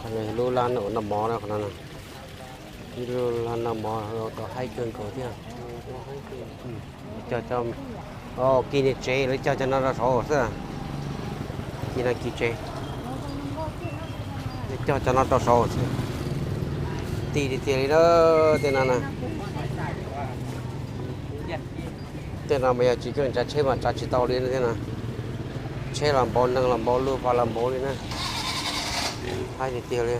Lub laj noj mov no, qhov no, ib lub laj noj mov tau haib kawg nkaus thiab. Cog, kis niag tsev lawv cog cov no rau saud xwb. Kis no kis tsev, cog cov no rau saud xwb. Ti tiag tiag li na, tej no na. Tej no mas yog tsis keej tsav tsheb mas tsav tsis tau li thiab na. Tsheb los npau, neeg los npau, lub vaj los npau li na. Haib tiag tiag li.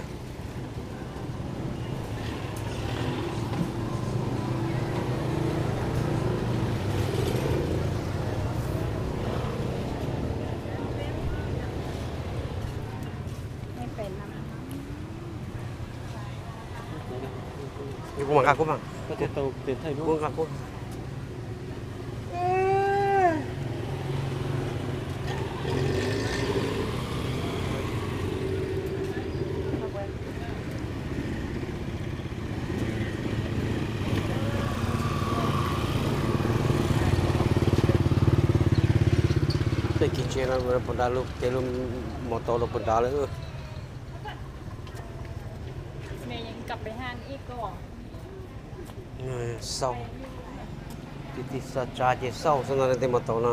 Kuv mam nqa kuv mas. Kuv nqa kuv. Tej kis tsev no puas nrad, lub tej lub mos taus no puas nrad lawm. Xauj, ti ti xauj tsav ces xauj xwb no tej mos taus no.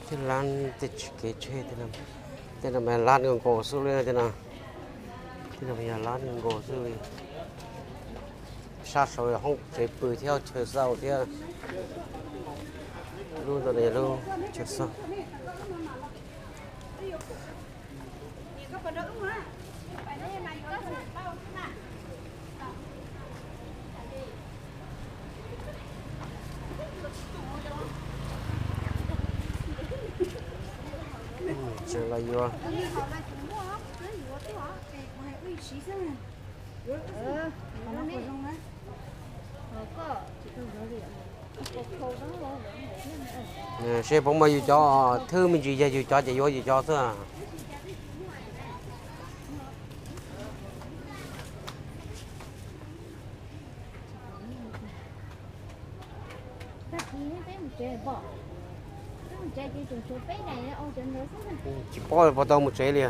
Tej lab, tej kev tsheb, tej no mas lab nkaus nkaus xwb li tej no. Tej no yog lab nkaus nkaus xwb li. Sab saud yog hoob tsev pw thiab chaw xauj thiab. Lub ntawd yog lub chaw xauj. Tseem los yuav. Seb puas muaj yus cov, thwb me ntsis yog yus cov ces yuav yus cov xwb. Tsis paub puas tau mus tsev li.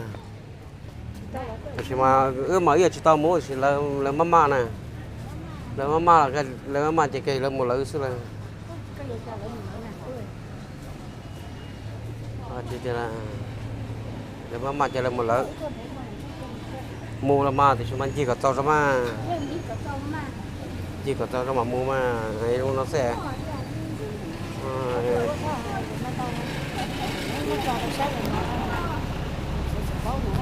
Tiam sis mas wb mas wb yuav tsis tau mus tiam sis lawv maj maj na. Lawv maj maj, lawv maj maj ces lawv mus lawv xwb lawm. Lawv maj maj ces lawv mus lawv. Mus los mas tiam sis mas ncig kom txaus zog mas. Ncig kom txaus zog mam mus mas, zoo no xwb.